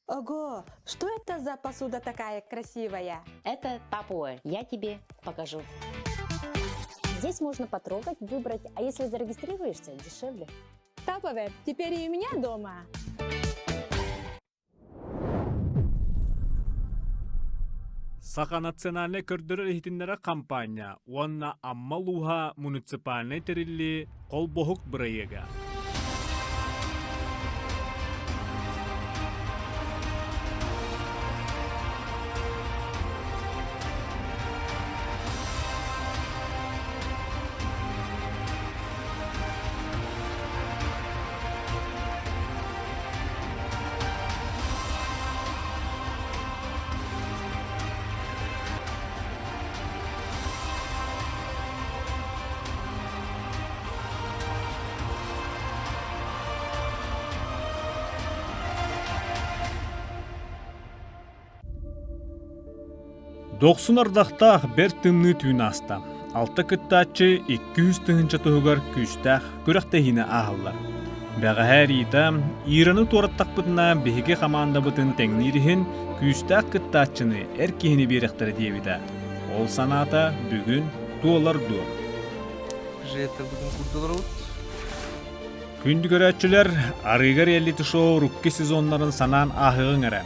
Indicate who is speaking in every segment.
Speaker 1: Ого, что это за посуда такая красивая?
Speaker 2: Это Тапуэ. Я тебе покажу.
Speaker 3: Здесь можно потрогать, выбрать, а если зарегистрируешься, дешевле.
Speaker 1: Таповер, теперь и у меня дома.
Speaker 4: Саха национальнай көрдөрөр-иһитиннэрэр хампаанньа уонна Амма улууһа муниципальнай тэриллии холбоһук бырайыага. Дохсун ардахтаах бэрт тымныы түүн ааста. Алта кыттааччы 200 тыһыынча туһугар күүстээх күрэхтэһиини ааһаллар. Бэҕэһээ Рита Ираны туораттахпытына биһиги хамаандабытын тэҥниир иһин күүстээх кыттааччыны эр киһини биэрэхтэрэ диэбитэ. Ол санаата бүгүн туолар дуо? Күндү көрөөччүлэр, арыыга реалити-шоу урукку сезоннарын санаан ааһыаҕыҥ эрэ.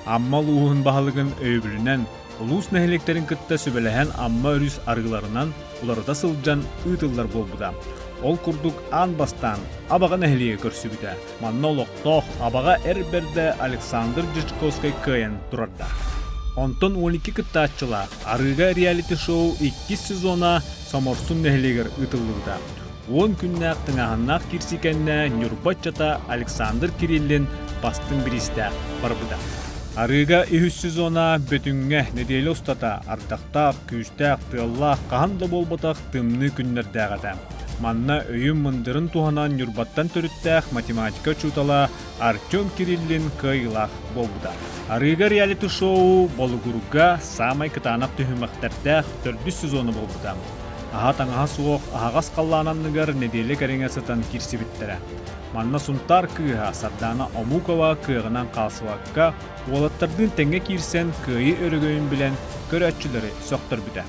Speaker 4: Амма улууһун баһылыгын өйөбүлүнэн улуус нэһилиэктэрин кытта сүбэлэһэн Амма өрүс арыыларынан уларыта сылдьан ыытыллар буолбута. Ол курдук аан бастаан Абаҕа нэһилиэгэ көрсүбүтэ. Манна олохтоох Абаҕа эр бэрдэ Александр Дьячковскай кыайан турарда. Онтон 12 кыттааччылаах Арыыга реалити-шоу иккис сезона Соморсун нэһилиэгэр ыытыллыбыта. Уон күннээх тыҥааһыннаах киирсии кэннэ Ньурба ыччата Александр Кириллин бастыҥ бириистээх барбыта. Арыыга үһүс сезона Бөтүҥҥэ нэдиэлэ устата ардахтаах, күүстээх, тыаллаах, хаһан да буолбатах тымныы күннэрдээх этэ. Манна өйүн мындырын туһанан Ньурбаттан төрүттээх математика учуутала Артем Кириллин кыайыылаах буолбута. Арыыга реалити-шоу Болугурга саамай кытаанах түһүмэхтэрдээх төрдүс сезона буолбута. Аһа-таҥаһа суох аһаҕас халлаан анныгар нэдиэлэ кэриҥэ сытан киирсибиттэрэ. Манна Сунтаар кыыһа Сардаана Омукова кыаҕынан хаалсыбакка, уолаттардыын тэҥҥэ киирсэн кыайыы өрөгөйүн билэн, көрөөччүлэри сөхтөрбүтэ.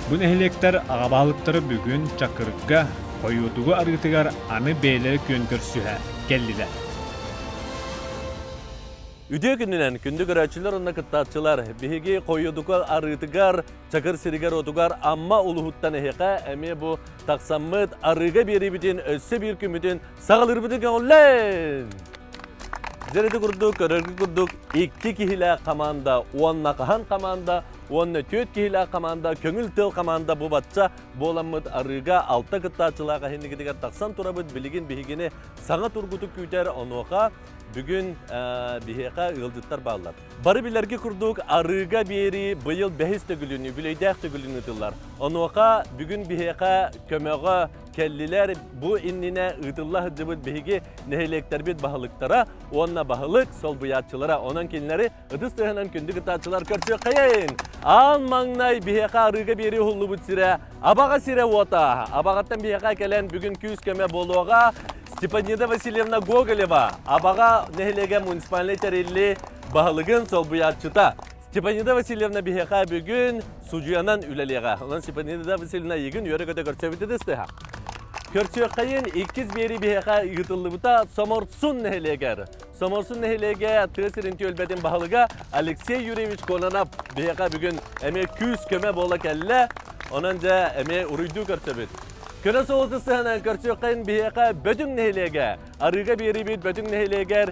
Speaker 4: Бу нэһилиэктэр аҕа баһылыктара бүгүн Чакырга, Хойуотугу арыытыгар аны бэйэлэрэ күөн көрсүһэ кэллилэр.
Speaker 5: Үтүө күнүнэн күндү көрөөччүлэр уонна кыттааччылар! Биһиги Хойуотука арыытыгар Чакыр сиригэр-уотугар Амма улууһуттан эһиэхэ эмиэ бу тахсаммыт арыыга биэриибитин өссө биир күммүтүн саҕалыырбытын көҥүллээн! Дьэрити курдук, көрөргүт курдук икки киһилээх хамаанда уонна хаһан хамаанда уонна түөрт киһилээх хамаанда көҥүл тыал хамаанда бу бачча буоламмыт арыыга алта кыттааччылаах эһиннигитигэр тахсан турабыт. Билигин биһигини саҥа тургутук күүтэр онуоха бүгүн биһиэхэ ыалдьыттар бааллар. Бары билэргэ курдук арыыга биэрии быйыл бэһис төгүлүн, үбүлүөйдээх төгүлүн ыытыллар. Онуоха бүгүн биһиэхэ көмөҕө кэллилэр. Бу иннинэ ыытылла сылдьыбыт биһиги нэһилиэктэрбит баһылыктара уонна баһылык солбуйааччылара. Онон кинилэри ытыс тыаһынан күндү кыттааччылар көрсүөххэйин! Аан маҥнай биһиэхэ арыыга биэрии уһуллубут сирэ Абаҕа сирэ-уота. Абаҕаттан биһиэхэ кэлэн бүгүн күүс-көмө буолуоҕа. Степанида Васильевна Гоголева, Абаҕа нэһилиэгэ муниципальнай тэриллии баһылыгын солбуйааччыта. Степанида Васильевна биһиэхэ бүгүн судьуйанан үлэлиэҕэ. Онон Степанида Васильевна эйигин үөрэ-көтө көрсөбүт ытыстыһа. Көрсүөххэйин иккис биэрии биһиэхэ ыытыллыбыта Соморсун нэһилиэгэр. Соморсун нэһилиэгэ тыа сирин түөлбэтин баһылыга Алексей Юрьевич Кононов биһиэхэ бүгүн эмиэ күүс-көмө буола кэллэ. Онон дьэ эмиэ уруйдуу көрсөбүт. Көнө суолу сыһанан көрсүөххэйин биһиэхэ Бөтүҥ нэһилиэгэ арыыга биэриибит Бөтүҥ нэһилиэгэр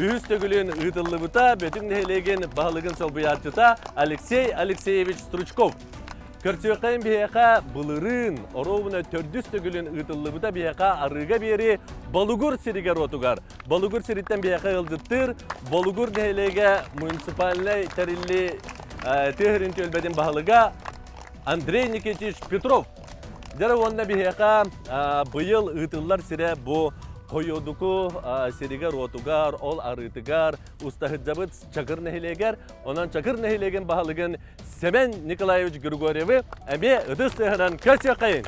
Speaker 5: үһүс төгүлүн ыытыллыбыта Бөтүҥ нэһилиэгин баһылыгын солбуйааччыта Алексей Алексеевич Стручков. Көрсүөххэйин биһиэхэ былырыын оруобуна төрдүс төгүлүн ыытыллыбыта биһиэхэ арыыга биэри Болугур сиригэр-уотугар. Болугур сириттэн биһиэхэ ыалдьыттыыр Болугур нэһилиэгэ муниципальнай тэриллии тыа сирин түөлбэтин баһылыга Андрей Никитич Петров. Дьэ уонна биһиэхэ быйыл ыытыллар сирэ бу Хойуодуку сиригэр-уотугар, ол арыытыгар устаһыддьабыт Чакыр нэһилиэгэр, онон Чакыр нэһилиэгин баһылыгын Семен Николаевич Григорьевы эмиэ ытыс тыаһынан көрсүөххэйиҥ!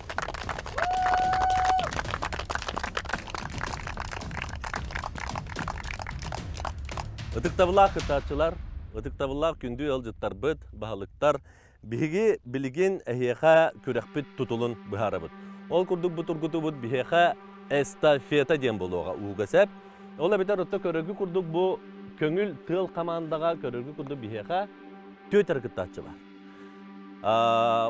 Speaker 5: Ытыктабыллаах кыттааччылар, ытыктабыллаах күндү ыалдьыттарбыт, баһылыктар, биһиги билигин эһиэхэ күрэхпит тутулун быһаарабыт. Ол курдук бу тургутуубут биһиэхэ эстафета диэн буолуоҕа ууга сөп. Ол эбэтэр отто көрөргү курдук бу көҥүл тыал хамаандаҕа көрөргү курдук биһиэхэ түөрт эрэ кыттааччы бар.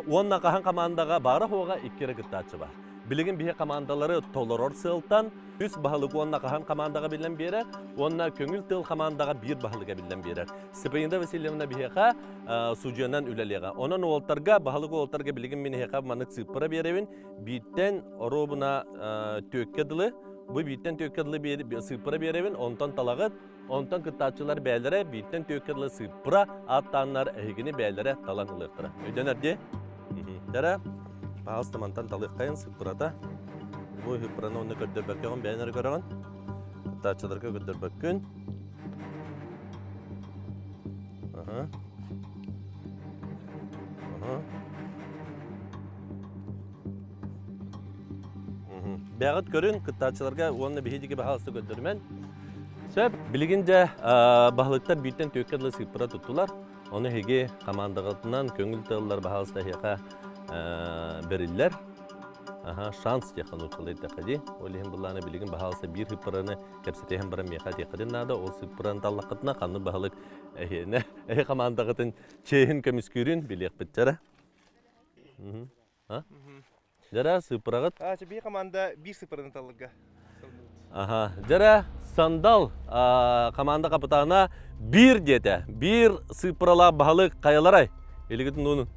Speaker 5: Уонна хаһан хамаандаҕа баара-суоҕа икки эрэ кыттааччы бар. Билигин биһи хамаандалары толорор сыалтан үс баһылык уонна хаһан хамаандаҕа биллэн биэрэр уонна көҥүл тыал хамаандаҕа биир баһылыга биллэн биэрэр. Степанида Васильевна биһиэхэ судьуйанан үлэлиэҕэ. Онон уолтарга, баһылык уолтарга билигин мин эһиэхэ маннык сыыппара биэрэбин. Бииртэн оруобуна түөккэ дылы, бу бииртэн түөккэ дылы сыыппара биэрэбин, онтон талаҕыт, онтон кыттааччылар бэйэлэрэ бииртэн түөккэ дылы сыыппара ааттааннар эһигини бэйэлэрэ талан ылыахтара. Өйдөнөр дии? Дара, паҕалыста мантан талыаххайын сыыппарата. Бу сыыппараны онно көрдөрбөккөҕүн бэйэн эрэ көрөҕүн. Кыттааччыларга көрдөрбөккүн. Аха. Аха. Бэҕит көрүн кыттааччыларга уонна биһиги баһаалыста көрдөрүмэн. Сөп. Билигин дьэ баһылыктар бииртэн түөккэ дылы сыыппара туттулар. Ону эһиги хамаандаҕытынан көҥүл тыаллар баһаалыста эһиэхэ бэриллэр. Аха, шанс диэххэ нууччалыы эттэххэ дии. Ол иһин былаана билигин баһаалыста биир сыыппараны кэпсэтиһэн баран миэхэ этиэххитин наада. Ол сыыппараны таллаххытына ханнык баһылык эһиэнэ эһи хамаандаҕытын чиэһин көмүскүүрүн билиэхпит дьара. Дьара сыыппараҕыт?
Speaker 6: А, биир команда биир сыыппараны таллыга.
Speaker 5: Аха. Дьара Сандал команда капитана биир диэтэ. Биир сыыппаралаах баһылык хайаларай? Илигитин уунун.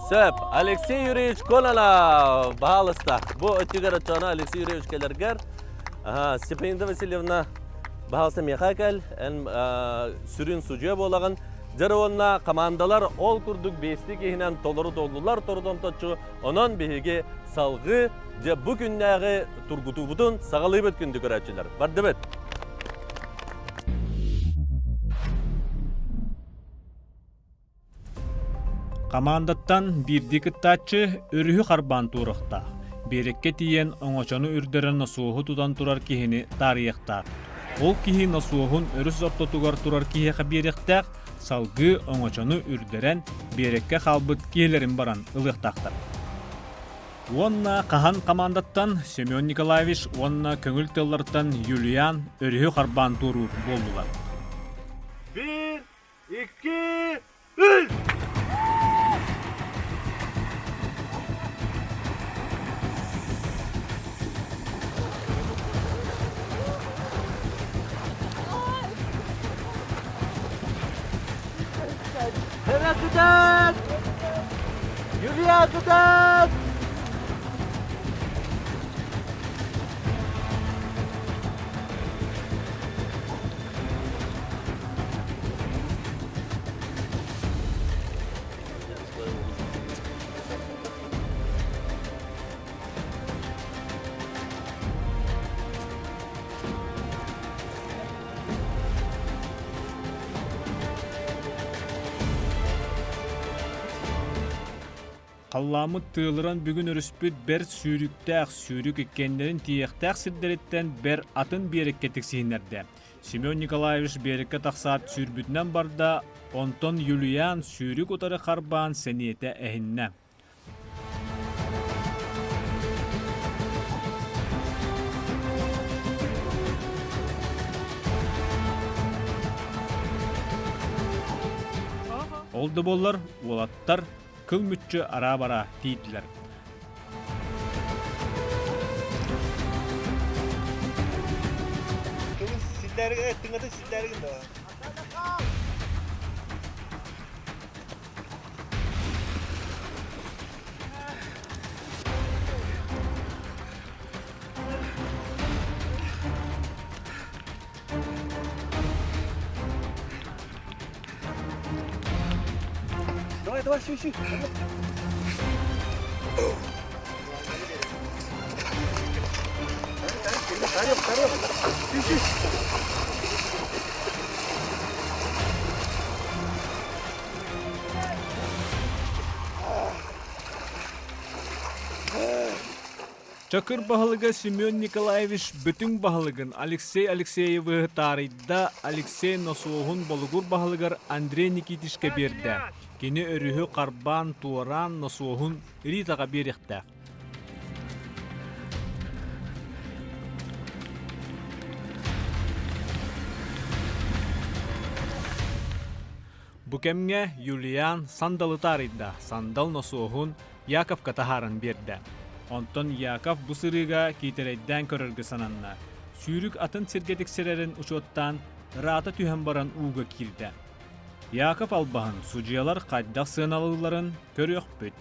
Speaker 5: Сөп. Алексей Юрьевич Кононов. Баһаалыста. Бу өттүгэр оччоҕуна Алексей Юрьевич кэлэргэр. Аха, Степанида Васильевна, баһаалыста миэхэ кэл. Эн сүрүн судьуйа буолаҕын. Дьэр уонна командалар ол курдук биэстик иһинэн толору туоллулар торудонточчу. Онон биһиги салгыы дьэ бу күннээҕи тургутуубутун саҕалыыбыт күндү көрөөччүлэр. Бардыбыт!
Speaker 4: Хамаандаттан биирдии кыттааччы өрүһү харбаан туоруохтаах, биэрэккэ тиийэн оҥочону үрдэрэн носуоһу тутан турар киһини таарыйыахтаах. Ол киһи носуоһун өрүс ортотугар турар киһиэхэ биэриэхтээх, салгыы оҥочону үрдэрэн биэрэккэ хаалбыт киһилэрин баран ылыахтаахтар. Уонна хаһан хамаандаттан Семен Николаевич уонна көҥүл тыллартан Юлиан өрүһү харбаан туоруур буоллулар.
Speaker 5: Биир, икки, үс! Кытаат! Юлия, кытаат!
Speaker 4: Халлааммыт тыалыран бүгүн өрүспүт бэрт сүүрүктээх, сүүрүк иккиэннэрин тиийиэхтээх сирдэриттэн бэр атын биэрэккэ тиксиһиннэрдэ. Семен Николаевич биэрэккэ тахсаат сүүрбүтүнэн барда, онтон Юлиан сүүрүк утары харбаан сэниэтэ эһиннэ. Ол да буоллар, уолаттар кыл мүччү араа-бараа тиийдилэр.
Speaker 6: Давай, давай, сүй, сүй.
Speaker 4: Чакыр баһылыга Семен Николаевич Бөтүҥ баһылыгын Алексей Алексеевы таарыйда, Алексей носуоһун Болугур баһылыгар Андрей Никитичкэ биэрдэ. Кини өрүһү харбаан туораан носуоһун Ритаҕа биэриэхтээх. Бу кэмҥэ Юлиан сандалы таарыйда, сандал носуоһун Яковка таһааран биэрдэ. Онтон Яков бу сырыыга киитэрэйдээн көрөргө сананна. Сүүрүк атын сиргэ тиксэрэрин учуоттаан, ыраата түһэн баран ууга киирдэ. Яков албаһын судьуйалар хайдах сыаналыылларын көрүөхпүт.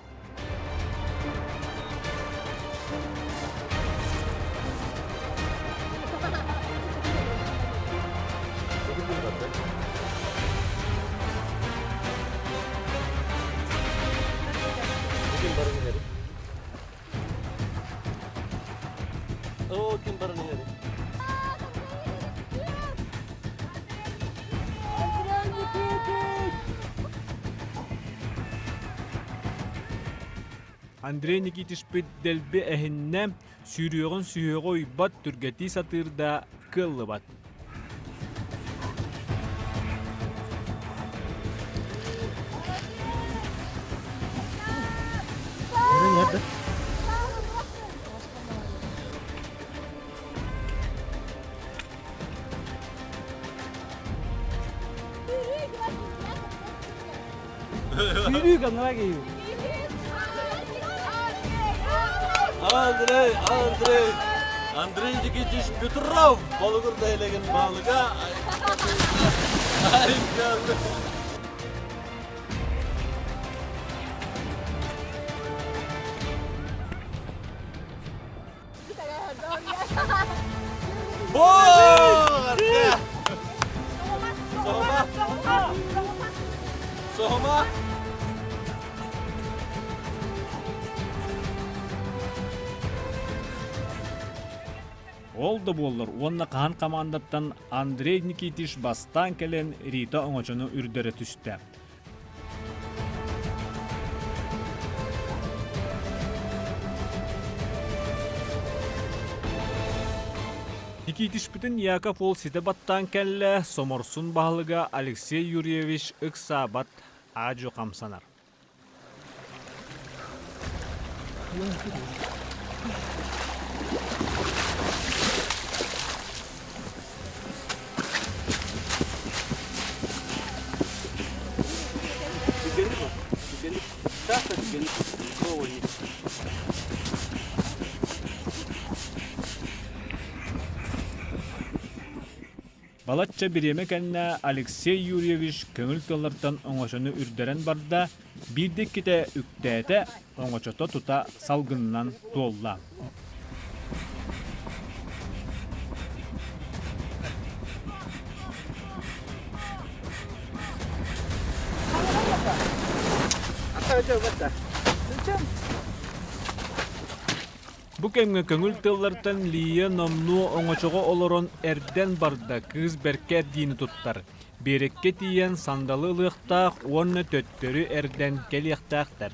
Speaker 5: О, ким баран иһэр?
Speaker 4: Андрей Никитичпит дэлби эһиннэ, сүүрүөҕүн сүһүөҕэ уйбат, түргэтии сатыыр да кыаллыбат.
Speaker 5: Андрей, Андрей, Андрей Никитич Петров Болугур нэһилиэгин баһылыга. Соһума!
Speaker 4: Ол да буоллар уонна хаһан хамаандаттан Андрей Никитич бастаан кэлэн Рита оҥочону үрдэрэ түстэ. Никитишпитин Яков уол ситэ баттаан кэллэ, Соморсун баһылыга Алексей Юрьевич ыксаабат, аа-дьуо хамсанар. Балачча бириэмэ кэннэ Алексей Юрьевич көҥүл тыллартан оҥочону үрдэрэн барда, биирдэ иккитэ үктээтэ, оҥочото тута салгынынан туолла. Бу кэмҥэ көҥүл тыллартан Лия номнуо оҥочоҕо олорон эрдэн барда, кыыс бэркэ эрдиини туттар. Биэрэккэ тиийэн сандалы ылыахтаах уонна төттөрү эрдэн кэлиэхтээхтэр.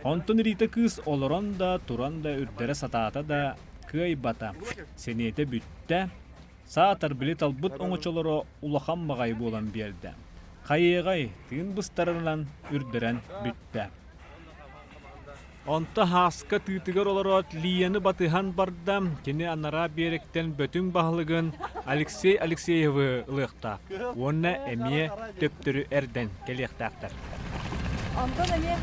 Speaker 4: Онтон Рита кыыс олорон да, туран да үрдэрэ сатаата да, кыайбата. Сэниэтэ бүттэ, саатар били талбыт оҥочолоро улахан баҕайы буолан биэрдэ. Хайыаҕай, тыын быстарынан үрдэрэн бүттэ. Онто Һааска тыытыгар олороот Лияны батыһан барда, кини анараа биэрэктэн Бөтүҥ баһылыгын Алексей Алексеевы ылыахтаах уонна эмиэ төптөрү эрдэн кэлиэхтээхтэр.
Speaker 1: Онтон эмиэ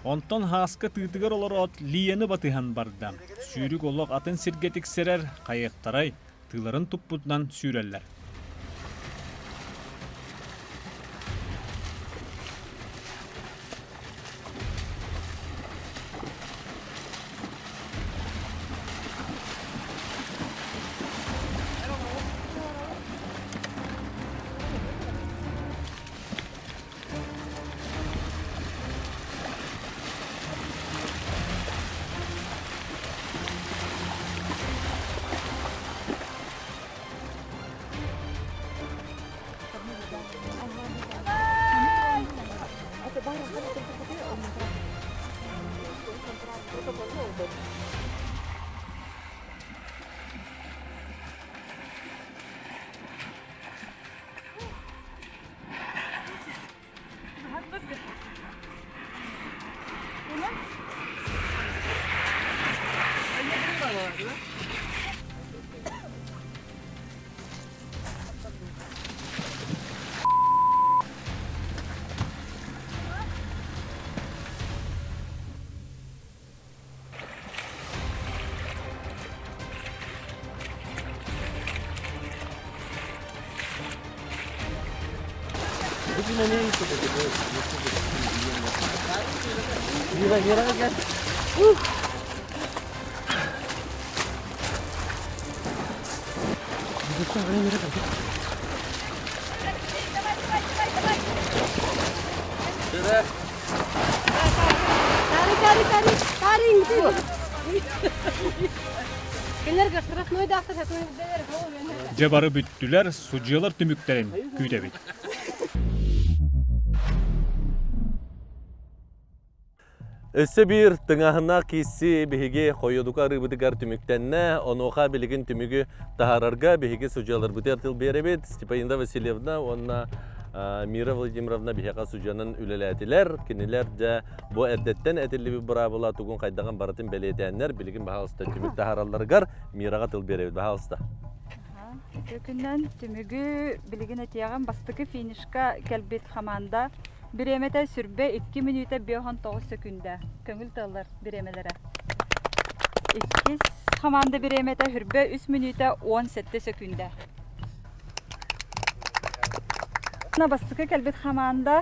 Speaker 4: Онтон Һааска тыытыгар олороот Лияны батыһан барда. Сүүрүк олох атын сиргэ тиксэрэр, хайыахтарай, тыыларын туппутунан сүүрэллэр. Дьэ бары бүттүлэр, судьуйалар түмүктэрин күүтэбит.
Speaker 5: Өссө биир тыҥааһыннаах киирсии биһиги Хойодука арыыбытыгар түмүктэннэ. Онуоха билигин түмүгү таһаарарга биһиги судьуйаларбытыгар тыл биэрэбит. Степанида Васильевна уонна Мира Владимировна биһиэхэ судьуйанан үлэлээтилэр. Кинилэр дьэ бу эрдэттэн этиллибит быраабыла тугун хайдаҕын барытын бэлиэтээннэр билигин баһаалыста түмүк таһааралларыгар Мираҕа тыл биэрэбит. Баһаалыста.
Speaker 1: Үтүө күнүнэн түмүгү билигин этиэҕим бастакы финишка кэлбит хамаанда бириэмэтэ сүрбэ 2 мүнүүтэ 59 сөкүүндэ көҥүл тыаллар бириэмэлэрэ. Иккис хамаанда бириэмэтэ хүрбэ 3 мүнүүтэ 17 сөкүүндэ. Бастакы кэлбит хамаанда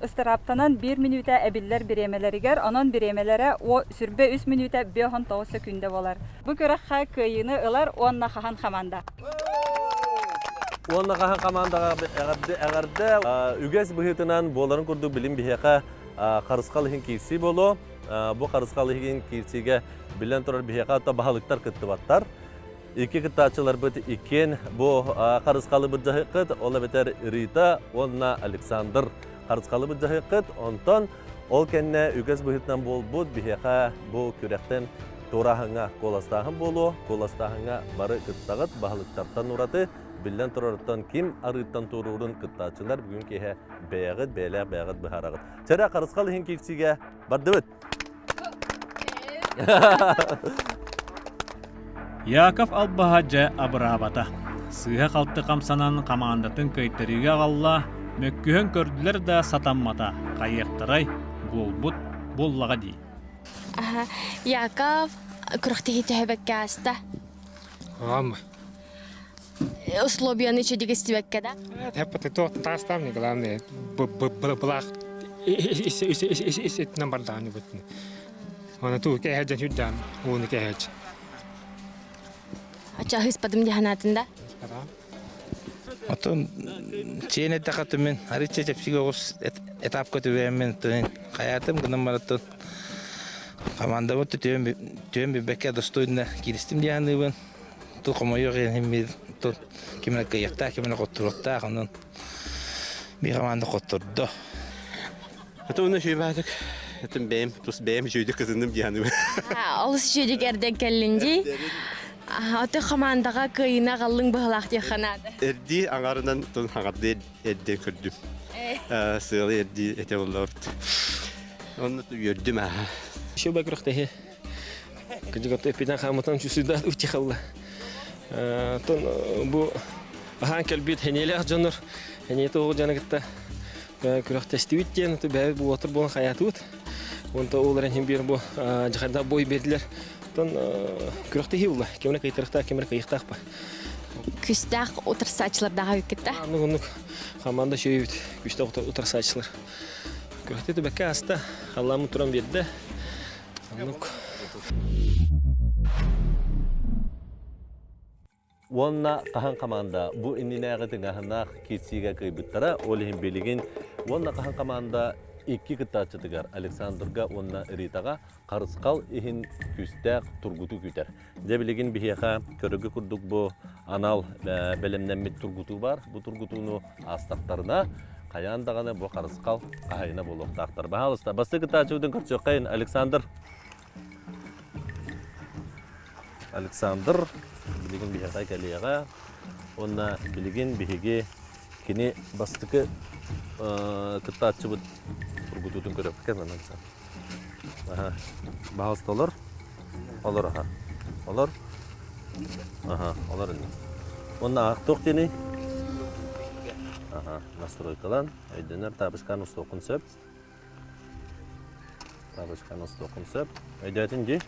Speaker 1: ыстырааптанан 1 мүнүүтэ эбиллэр бириэмэлэригэр, онон бириэмэлэрэ сүрбэ 3 мүнүүтэ 59 сөкүүндэ буолар. Бу күрэххэ кыайыыны ылар уонна хаһан хамаанда.
Speaker 5: Уонна хаһан хамаандаҕа эҕэрдэ эҕэрдэ үгэс быһыытынан буоларын курдук билим биһиэхэ харысхал иһин киирсии буолуо. Бу харысхал иһин киирсиигэ биллэн турар биһиэхэ баһылыктар кыттыбаттар. Икки кыттааччыларбыт иккиэн бу харысхалы былдьаһыаххыт, ол эбэтэр Рита уонна Александр харысхалы былдьаһыаххыт. Онтон ол кэннэ үгэс быһыытынан буолбут биһиэхэ бу күрэхтэн туорааһыҥҥа куоластааһын буолуо. Куоластааһыҥҥа бары кыттаҕыт, баһылыктартан ураты, биллэн турарыттан ким арыыттан туоруурун кыттааччылар бүгүн киэһэ бэйэҕит бэйэлээх бэйэҕит быһаараҕыт. Чэрэ харысхал иһин киирсиигэ бардыбыт!
Speaker 4: Яков албаһа дьэ абыраабата. Сыыһа-халты хамсанан хамаандатын кыайтарыыга аҕалла, мөккүһэн көрдүлэр да сатаммата, хайыахтарай, буолбут буоллаҕа дии.
Speaker 7: Яков күрэхтэһии төһөбөккө ааста.
Speaker 8: Ама.
Speaker 7: Условияны чэдик истибэккэ да?
Speaker 8: Таастаам не главное былаах иситинэн бардаҕын бутун. Оны туу кэһэдьэн хүрдээн ууну кэһэч.
Speaker 7: Ача ыспадым дьаһанаатын да?
Speaker 9: Отон чиэн эттэхэ түмүн арычча чэпчиги оҕус этапка түбээммин тыын хайаатым гынан бараттын командабыт түөн билбэккэ достойно кииристим диэханыыбын ту хомойуох иһин ту ким эрэ кыайыахтаах ким эрэ хотторуохтаах онон биир команда хоттордо
Speaker 10: Это уна үчүгэй Этим бэйэм тус бэйэм үчүгэйдик кытынным диэханыыбын.
Speaker 7: Олус үчүгэйдик эрдэн кэллин дии. Аты командаҕа кыайыына аҕаллыҥ быһалаах диэххэ наада.
Speaker 10: Эрдии аҥарынан тун хаҥардыы эрдэн көрдүм. Сыалы эрдии этэ боллорт. Онно үөрдүм аа.
Speaker 11: Еще бакырахтаһы. Кыдьыгат эппитен хаамытан сүсүдат утихалла. Тон бу аһаан кэлбит хениэлээх дьоннор хениэти оҕу дьаны кытта күрэхтэстибит диэн бэйэбит буолатыр буолан хайаатыбыт. Онто ол эрэн биир бу дьахарда бой бердилер. Тон күрэхтэһии була. Кимре кыйтырыхтаах, кимре кыйыхтаах ба.
Speaker 7: Күстээх утарсааччылардаах эбиккит да?
Speaker 11: Оннук оннук команда шөйүбүт күстээх утарсааччылар. Күрэхтэһии бэккэ аста. Халлааммыт туран биэрдэ. Оннук.
Speaker 5: Уонна хаһан команда бу иннинээҕи тыҥааһыннаах киирсиигэ кыайбыттара, ол иһин билигин уонна хаһан команда икки кыттааччытыгар Александрга уонна Ритаҕа харысхал иһин күүстээх тургутуу күүтэр. Дьэ билигин биһиэхэ көрөргө курдук бу анал бэлэмнэммит тургутуу бар. Бу тургутууну аастахтарына хайаан даҕаны бу харысхал хаһайына буолуохтаахтар. Баһаалыста, бастакы кыттааччыбытын көрсүөххэйин Александр. Александр билигин биһиэхэ кэлиэҕэ уонна билигин биһиги кини бастакы кыттааччыбыт тургутуутун көрөппүкэ манан Баһаалыста олор. Олор аха. Олор. Аха, олор инник. Уонна аах туох диэний? Аха, настройкалан, өйдөнөр таабычканы устуоххун сөп. Таабычканы устуоххун сөп. Өйдөөтүн дии?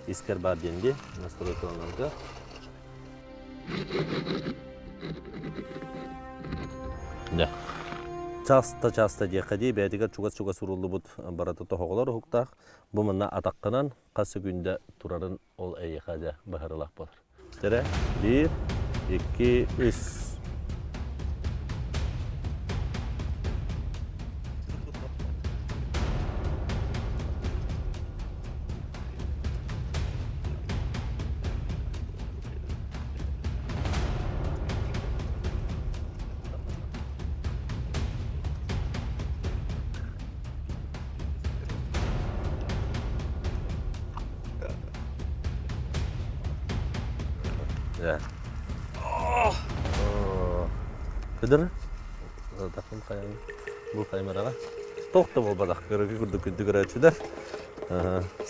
Speaker 5: Искер бар диэн дии, настройкаланарга. Дьэ. Часто-часто диэххэ дии, бэйэтигэр чугас-чугас уруллубут барыта тоһоҕолор уһуктаах. Бу манна атаххынан хас секүндэ турарын ол эйиэхэ дьэ быһарылаах буолар. Тэрэ, биир, икки, үс. Yeah. Кыдыр? Тахын хайан бу хаймараҕа. Туох да буолбатах көрөргө курдук күндү көрөөччүлэр.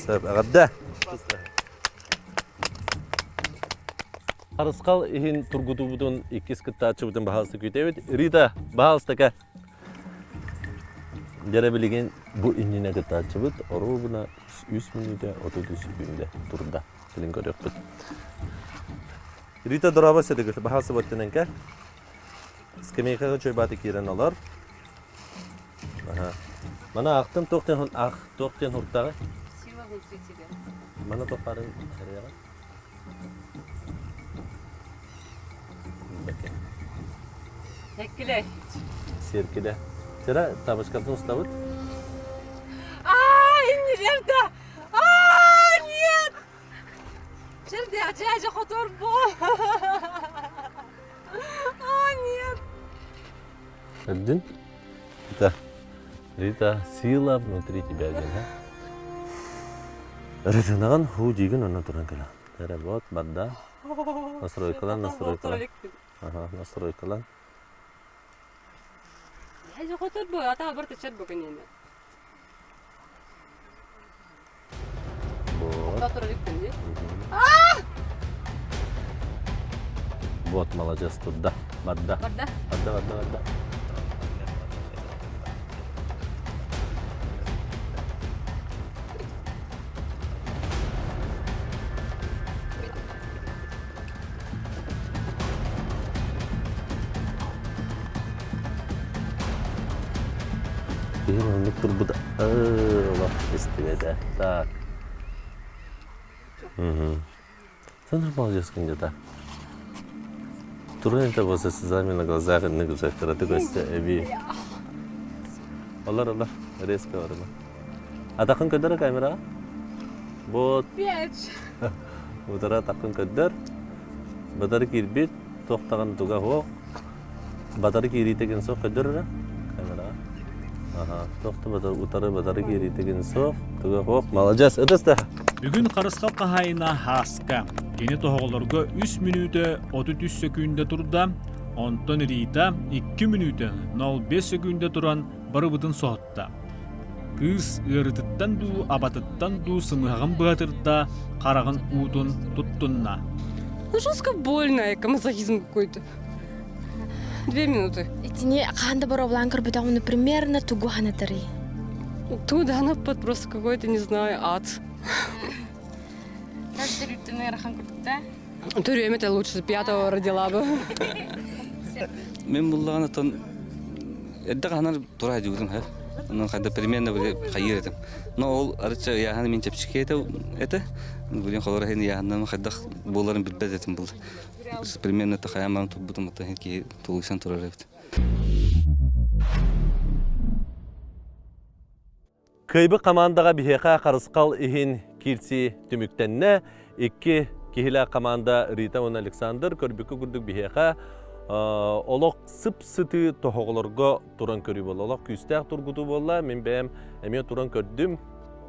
Speaker 5: Сөп, эҕэрдэ! Харысхал иһин тургутуубутун иккис кыттааччыбытын баһаалыста күүтэбит. Рита, баһаалыста кэ. Дьэрэ билигин бу иннинэ кыттааччыбыт оруобуна 3 мүнүүтэ 33 секүндэ турда. Билин көрүөхпүт. Рита дорообо сэтигил баһаалыста баттынан кэ. Скамейкаҕа чойбааты киирэн олор. Мана ахтым туох диэн ах туох диэн хуртаҕай?
Speaker 1: Сила внутри тебя.
Speaker 5: Мана туох баарын арыйаҕын?
Speaker 1: Эккилэ.
Speaker 5: Сиэркилэ. Сира табышкатын устабыт.
Speaker 1: А, иннилерде! А, нет! Жерде ажа хоторбо. А, нет!
Speaker 5: Один. Рита, Рита, сила внутри тебя диэн, Ританаҕын хуу диигин онно туран кэлэ. Эрэ вот, барда. Настройкалан, настройкалан. Ага, настройкалан.
Speaker 1: Я хотор бу, ата барта чер бу кенене.
Speaker 5: Вот. Вот, молодец, туда. Барда.
Speaker 1: Барда?
Speaker 5: Барда, барда, барда. Киһи оннук турбута олох истибэтэ. Так. Ты молодец где-то. Туран это вот со слезами на глазах инник жактыраты көстө эби. Олар олар резко барма. Атакын көдөр камера. Вот.
Speaker 1: Пять.
Speaker 5: Утара атакын көдөр. Батары киирбит, туохтаҕын туга суох. Батары киириитигин суох көдөр камера. Аха, туох да утары батары киириитигин суох, туга суох. Молодец, ытыс да.
Speaker 4: Бүгүн Харысхал хаһаайына Һааска. Кини тоһоҕолорго 3 мүнүүтэ 33 сөкүүндэ турда, онтон Рита 2 мүнүүтэ 05 сөкүүндэ туран барыбытын соһутта. Кыыс ыарытыттан дуу, абатыттан дуу сымыһаҕын быһатырда, хараҕын уутун туттунна.
Speaker 12: Ну, жестко больно, мазохизм какой-то. Две минуты.
Speaker 7: Итини хаһан да боруобалаан көрбөтөҕүм, примерно тугу санатарый?
Speaker 12: Туда наппат просто какой-то, не знаю, ад. Төрүөм это лучше пятого родила бы.
Speaker 13: Мен буллаҕына тон эрдэ хаһанар тура дьуутум хэр. Онон хайда примерно били хайыр этим. Но ол арыча ыйааһын мин чэпчэки этэ этэ. Билин холор иһин ыйааһыннан хайдах буоларын билбэт этим был. Примерно тахайан турбутум оттон киһи тулуйсан турар эбит.
Speaker 5: Кыайбыт хамаандаҕа биһиэхэ харысхал иһин киирсии түмүктэннэ. Икки киһилээх хамаанда Рита уонна Александр көрбүккэ курдук биһиэхэ олох сып-сытыы тоһоҕолорго туран көрүү буолла. Олох күүстээх тургутуу буолла. Мин бэйэм эмиэ туран көрдүм.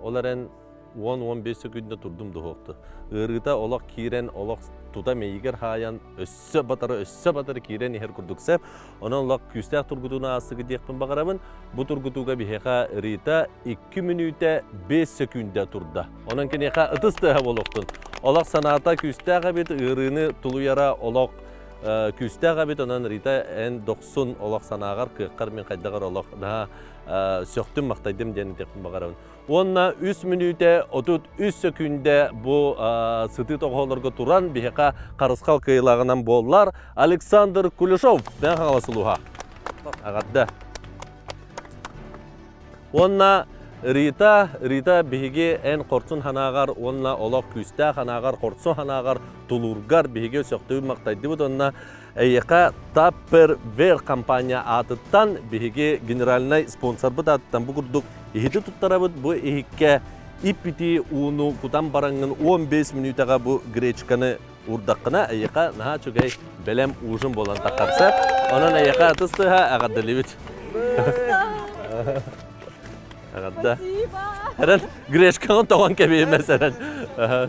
Speaker 5: Ол эрэн 10-15 сөкүүндэ турдум дуһуохту. Ыарыыта олох киирэн, олох тута мэйигэр хаайан, өссө батары, өссө батары киирэн иһэр курдук сэп. Онон олох күүстээх тургутууну аастыгы диэхпин баҕарабын. Бу тургутууга биһиэхэ Рита 2 мүнүүтэ 5 сөкүүндэ турда. Онон киниэхэ ытыс тыаһа буолуохтун. Олох санаата күүстээх эбит, ыарыыны тулуйара олох күүстээх эбит. Онон Рита эн дохсун олох санааҕар, кыаххар мин хайдаҕар олох наһаа сөхтүм-махтайдым диэн этиэхпин баҕарабын. Уонна үс мүнүүтэ 33 сөкүүндэ бу сытыы тоҕоһолорго туран биһиэхэ харысхал кыайыылааҕынан буоллар Александр Кулешов Мэҥэ Хаҥалас улууһа. Аҕарда. Уонна Рита, Рита биһиги эн хорсун санааҕар уонна олох күүстээх санааҕар, хорсун санааҕар, тулуургар биһиги сөхтүбүт-махтайдыбыт уонна Эйиэхэ Tupperware компания аатыттан биһиги генеральнай спонсорбыт аатыттан бу курдук иһити туттарабыт. Бу иһиккэ ип-итии ууну кутан бараҥҥын 15 мүнүүтэҕэ бу гречканы уурдаххына эйиэхэ наһаа үчүгэй бэлэм ужин буолан таххарсар. Онон эйиэхэ ытыс тыаһа эҕэрдэлиибит. Эҕэрдэ. Эрэн гречкаҕын тоҕон кэбиһимэ сэрэн.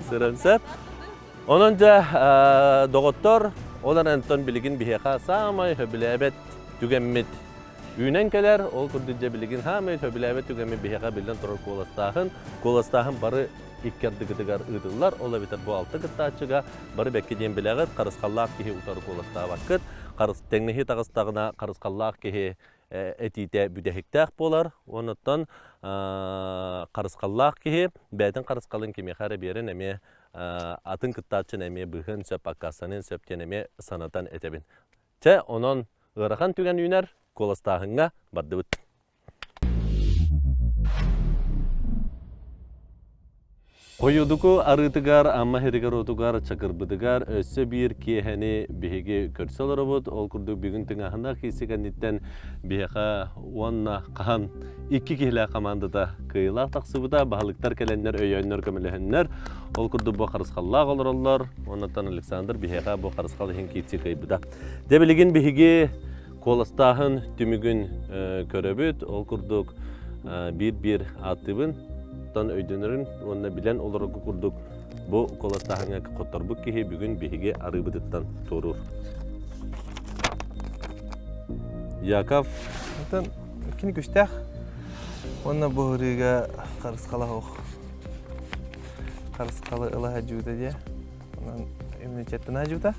Speaker 5: Сэрэн сэр. Онон дьэ, доҕоттор, ол эрэн билигин биһиэхэ саамай сөбүлээбэт түгэммит үүнэн кэлэр. Ол курдук дьэ билигин саамай сөбүлээбэт түгэммит биһиэхэ биллэн турар куоластааһын. Куоластааһын бары икки ардыгытыгар ыытыллар. Ол эбэтэр бу алта кыттааччыга бары бэккэ диэн билэҕит, харысхаллаах киһи утары куоластаабаккыт. Тэҥнэһии таҕыстаҕына харысхаллаах киһи этиитэ бүтэһиктээх буолар. Онуттан харысхаллаах киһи бэйэтин харысхалын кимиэхэ эрэ биэрэн эмиэ атын кыттааччыны эмиэ быыһыан сөп, аккаастаныан сөп диэн эмиэ санатан этэбин. Чэ, онон ыарахан түгэн үүнэр, куоластааһыҥҥа бардыбыт. Хойудуку арыытыгар, Амма сиригэр-уотугар, Чакырбытыгар өссө биир киэһэни биһиги көрсө олоробут. Ол курдук бүгүн тыҥааһыннаах киирсик кэнниттэн биһиэхэ уонна хаһан икки киһилээх хамаандата кыайыылаах тахсыбыта. Баһылыктар кэлэннэр, өйөөннөр, көмөлөһөннөр. Ол курдук бу харысхаллаах олороллор. Оннуттан Александр биһиэхэ бу харысхал иһин киирсии кыайбыта. Дьэ билигин биһиги куоластааһын түмүгүн көрөбүт. Ол курдук биир-биир ааттыыбын. Оттон өйдөнөрүн уонна билэн олорорго курдук бу куоластааһыҥҥа хотторбут киһи бүгүн биһиги арыыбытыттан туоруур. Яков.
Speaker 6: Оттон кини күстээх уонна бу ырыыга харысхала суох. Харысхалы ыла сылдьыбыта диэ. Онон иммунитеттан сылдьыбыта.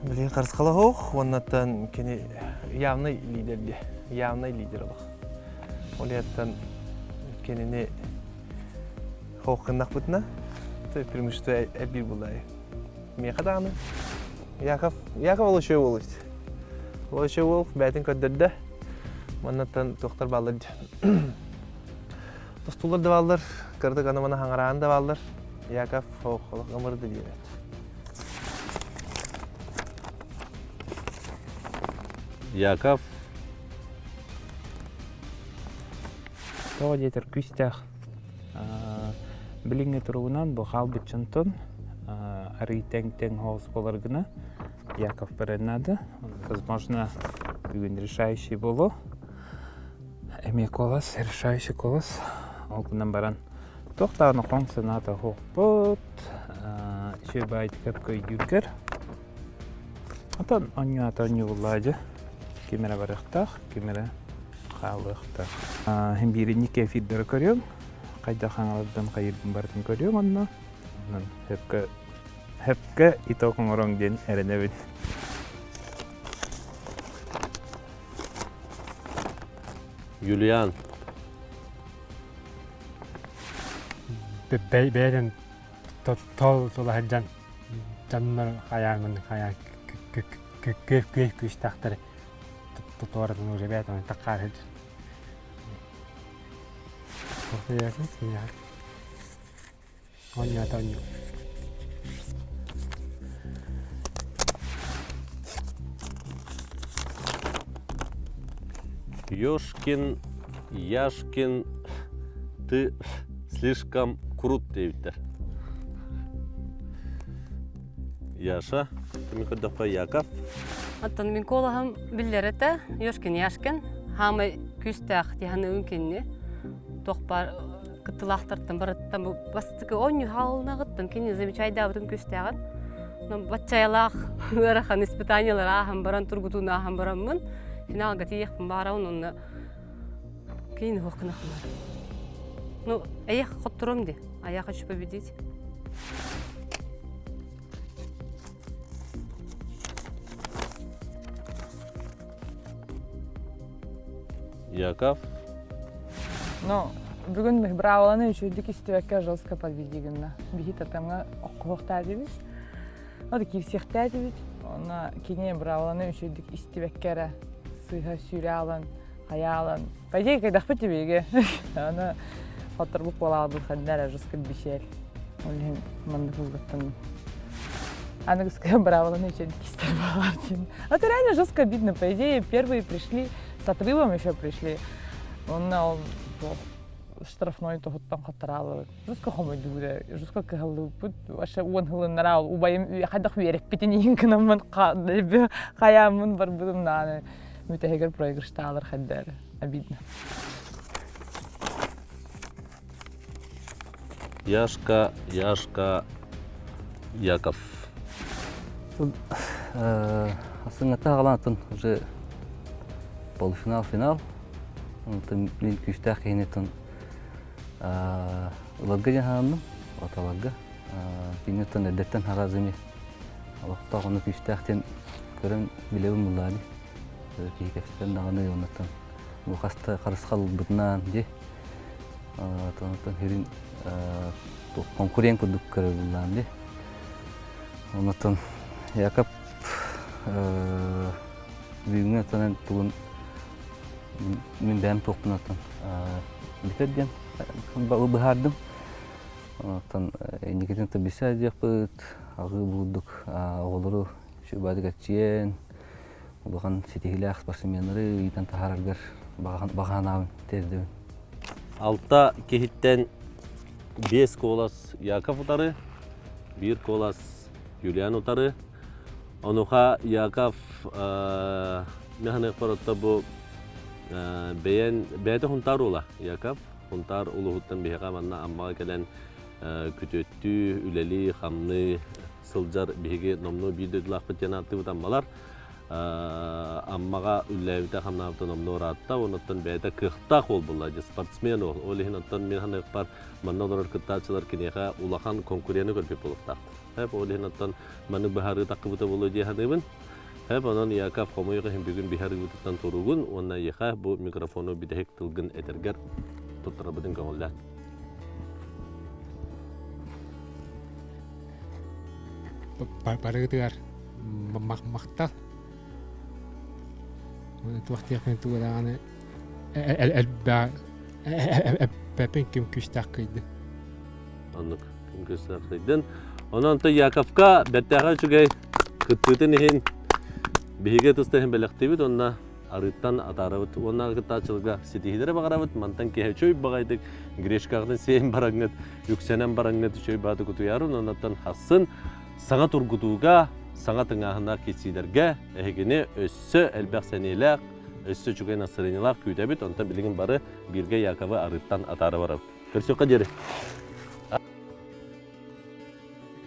Speaker 6: Билигин харысхала суох уоннаттан кини явный лидер диэ. Явный лидер олох. Ол иһэттэн кинини хоох гыннахпытына преимущество эбии булай. Миэхэ даҕаны Яков, Яков ол үчүгэй уол эбит. Ол үчүгэй уол бэйэтин көрдөрдө. Маннаттан туохтар бааллар диэн. Тостуулар да бааллар, кырдык аны маны хаҥараан да бааллар. Яков олох ымырды диэбэт.
Speaker 5: Яков
Speaker 14: Тоҕо диэтэр күүстээх билиҥҥи туругунан бу хаалбыт дьонтон арый тэҥ-тэҥ соҕус буолар гына Яков баран наада. Возможно, бүгүн решающий буолуо. Эмиэ куолас, решающий куолас. Ол гынан баран туох даҕаны хоҥ санаата суохпут. Үчүгэй баайдык өйдүүргэр. Отон оонньоото оонньууллаа дьэ. Ким эрэ барыахтаах, ким эрэ хаалыахтаах. Һин бииринньик эфирдары көрүөм. Хайдах хаҥалардан хайыырбын барытын көрүөм онно. Онон сөпкө сөпкө итог оҥороҥ диэн эрэнэбин.
Speaker 5: Юлиан.
Speaker 8: Бэйэтин тол тула сылдьан дьоннор хайаан хайаан күөх күүстээхтэр туоратын уже бэйэтин таккаар сылдьар. Оонньоото оонньуу.
Speaker 5: Ёшкин, Яшкин, ты слишком крут диэбиттэр. Яша, кими көрдөххө Яков.
Speaker 12: Оттон мин куолаһым биллэр этэ, Ёшкин Яшкин, хаамай күүстээх тиһаныыбын кинини. Туох баар кыттылаахтартан барыттан бу бастакы оонньуу хаалынаҕыттан кини замечайдаабытым күүстээҕин. Баччайалаах ыарахан испытаниялар ааһан баран тургутууну ааһан бараммын финалга тиийиэхпин баарабын уонна Киин уһуох гынахмар. Ну, а я хоттором ди, а я хочу победить.
Speaker 5: Яков.
Speaker 15: Ну, бүгүн браволаны үчүгдүк истибэккэ жестко подведи гынна. Биһи татамҥа оккуһуохтаа дибит. Ода киирсиэхтээ дибит. Онно кини браволаны үчүгдүк истибэккэ эрэ сыыһа сүүрэ алан хайаалан по идее кайдахпыт тибиге аны хотторбук буолаалбыт ханна эрэ жестко бишер ол иһин маннык ылгаттан аныгыскы браволаны үчүгдүк истэр буолар диэн это реально жестко обидно по идее первые пришли с отрывом еще пришли онно ол штрафной туһуттан хоттораалыбыт жестко хомойдубут жестко кыһаллыбыппыт вообще уон хылыннара ол убайым хайдах үөрэппитин иһин гынаммын хайааммын барбытым нааны бүтэһигэр проигрыштаалар хайда эрэ обидно
Speaker 5: Яшка, Яшка, Яков.
Speaker 13: Асыңата аҕалаатын уже полуфинал финал. Онтон мин күүстээх киһини ыларга дьаһаанным, оталарга. Киниттэн эрдэттэн харазыми олохтоох ону күүстээхтин көрөн билэбин буллаани. Киһи кэпсэтэн даҕаны оннуттан бу хаста харысхал ылбытынан ди онтон хүрүн конкурент курдук көрөр буллаан ди. Оннуттан Якоб бүгүҥҥү оттон тугун мин бэйэм туохпун оттон бүтэр диэн быһаардым. Оттон инникитин билсэ диэхпит, аҕыы буурдук оҕолору үчүгэйдик эрчийэн, улахан ситиһиилээх спортсменнары ыытан таһаараргар баҕа санаабын тиэрдэбин.
Speaker 5: Алта киһиттэн биэс куолас Яков утары, биир куолас Юлиан утары. Онуха Яков механыахпар отто бу бэйэн бэйэтэ хунтаар уола Яков Сунтаар улууһуттан биһиэхэ манна Аммаҕа кэлэн күтүөттүү, үлэлии, хамныы сылдьар биһиги номнуо биир дойдулаахпыт диэн ааттыыбыт Аммалар. Аммаҕа үлэлээбитэ-хамнаабыта номнуо ыраатта, онуттан бэйэтэ кыахтаах уол буолла, дьэ спортсмен уол. Ол иһин оттон мин саныахпар манна олорор кыттааччылар киниэхэ улахан конкуренты көрбүт буолуохтаахтар. Ол иһин оттон маннык быһаарыы таххыбыта буолуо дии саныыбын. Хэп, онон Яков хомойуох иһин бүгүн биһи арыыбытыттан туругун уонна эйиэхэ бу микрофону бүтэһик тылгын этэргэр туттарабытын көҥүллээн.
Speaker 8: Барыгытыгар махтал. Туох диэхпин тугу даҕаны элбэппин ким күүстээх кыйдын.
Speaker 5: Оннук ким күүстээх кыйдын. Онон то Яковка бэртээхэй үчүгэй кыттыытын иһин биһиги тыста иһин бэлэхтиибит уонна арыыттан атаарабыт уонна кыттааччыларга ситиһиилэри баҕарабыт. Мантан киһи үчүгэй баҕайдык гречкаҕытын сиэн бараҥҥыт, үксэнэн бараҥҥыт үчүгэй бааты кутуйарын оннуттан хассын саҥа тургутууга, саҥа тыҥааһыннаах киирсиилэргэ эһигини өссө элбэх сэниэлээх, өссө үчүгэй настроениелаах күүтэбит. Онтон билигин бары бииргэ Яковы арыыттан атаара барабыт. Көрсүөххэ диэри.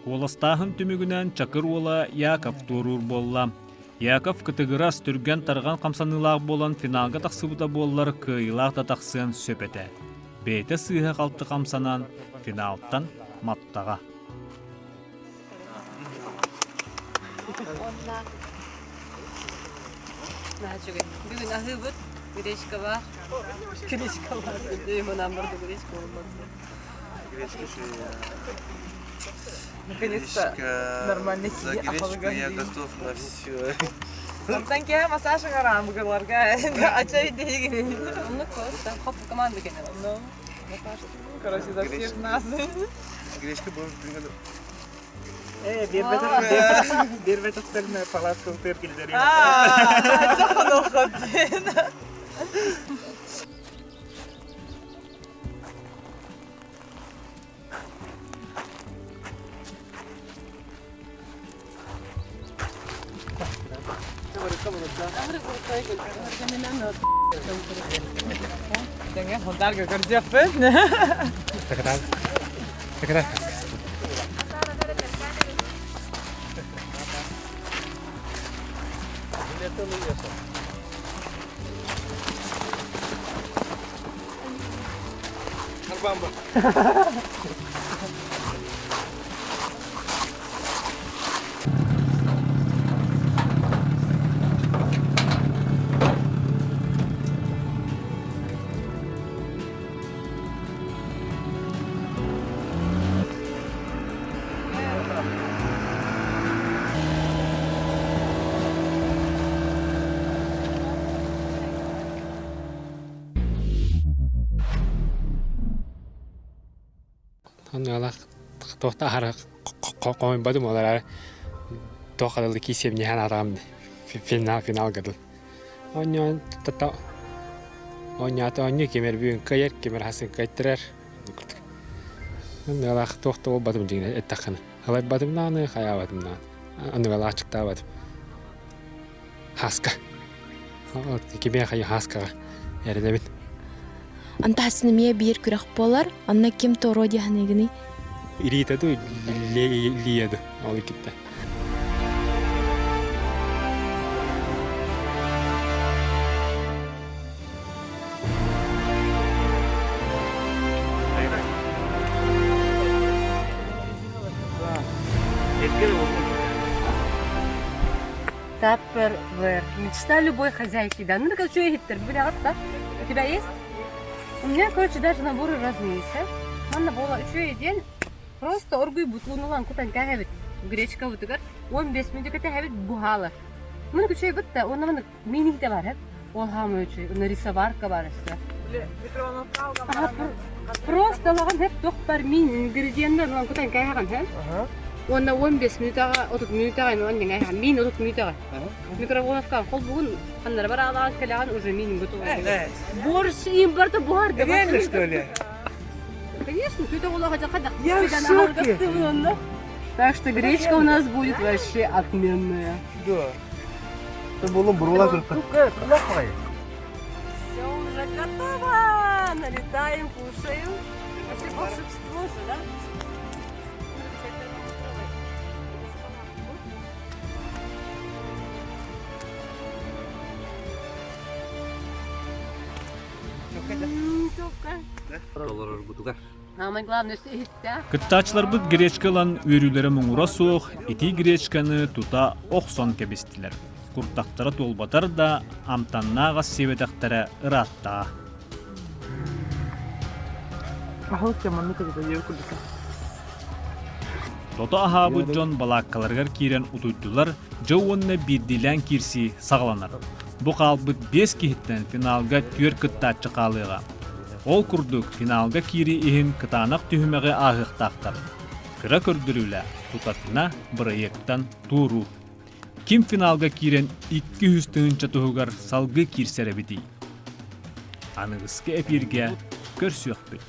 Speaker 4: Куоластааһын түмүгүнэн Чакыр уола Яков туоруур буолла. Яков кытыгырас, түргэн-тарҕан хамсаныылаах буолан финалга тахсыбыта буоллар кыайыылаах да тахсыан сөп этэ. Бэйэтэ сыыһа-халты хамсанан финалтан маттаҕа.
Speaker 12: Бүгүн аһыыбыт гречкалаах. Гречкалаах. Манан барда гречка болмады.
Speaker 6: Гречка
Speaker 15: Наконец-то нормально
Speaker 6: За гречку я готов на все.
Speaker 15: Онтон киһи массаж оҥорон бугуларга ача идеигин.
Speaker 12: Ну, просто хоп команда кенен.
Speaker 15: Ну, короче, за всех нас.
Speaker 6: Гречка был
Speaker 14: Э, биэрбэтэхтэринэ палатка утуйар киллэриэм.
Speaker 15: Аа, хонохот. Тэҥэ хонтарга көрдүөхпүт.
Speaker 8: Такара. Такара. Оннулах туохта аһара хомойбатым ол эрээри туох хадалы киисиэбниһэн атаҕым финал финал гыдыл. Оонньоон тата оонньоото оонньуу ким эрэ бүгүн кыайар, ким эрэ хасын кыайтарар. Оннулах туох да буолбатым дьиҥинэ эттэххинэ. Ылайбатым даҕаны, хайаабатым даҕаны. Оннулах аччыктаабатым. Хаска. Кимиэхэ Хаскаҕа эрэнэбин.
Speaker 7: Антасын эмиэ биир күрэх буолар. Онно ким туоруо дии саныыгыный?
Speaker 8: Ириитэ дуу, Лия дуу, ол иккитэ.
Speaker 12: Tupperware. Мечта любой хозяйки, да? Ну, так что я Бля, У тебя есть? У меня, короче, даже наборы разные есть. Манна буола үчүгэй диэн просто оргуйбут ууну кутан кээһэбит гречка бутугар 15 мүнүүтэ кэтэһэбит буһаалар. Маны үчүгэй бытта, уонна маны мииниһитэ бар эп. Ол хаамай үчүгэй, уонна рисоварка бар өссө. Просто лаган хеп туох бар миин ингредиеннэр ылан кутан кээһэҕин һэ. Уонна 15 мүнүүтэҕэ, 30 мүнүүтэҕэ эн дьиҥэ миин 30 мүнүүтэҕэ. Микроволновка холбугун ханнара бараалаан кэлэҕин уже миин готовый. Борщ им барда буһар да.
Speaker 6: Реально, что ли?
Speaker 12: Конечно, ты того
Speaker 6: Я в шоке.
Speaker 12: Так что гречка у нас будет вообще отменная.
Speaker 6: Да. Это было бурула только.
Speaker 12: Все уже готово! Налетаем, кушаем. Вообще волшебство же, да? Самое главное,
Speaker 4: Кыттааччыларбыт гречка ылан үөрүүлэрэ муҥура суох, итии гречканы тута охсон кэбистилэр. Куртахтара туолбатар да, амтаннаах ас сиэбэтэхтэрэ ыраатта. Тото аһаабыт дьон балааккаларыгар киирэн утуйдулар, дьэ уонна биирдиилээн киирсии саҕаланар. Бу хаалбыт биэс киһиттэн финалга түөрт кыттааччы хаалыаҕа. Ол курдук, финалга киирии иһин кытаанах түһүмэҕи ааһыахтаахтар. Кыра көрдөрүүлээх, тутатына бырайыактан туоруур. Ким финалга киирэн 200 тыһыынча туһугар салгыы киирсэр эбитий? Аныгыскы эпииргэ көрсүөхпүт.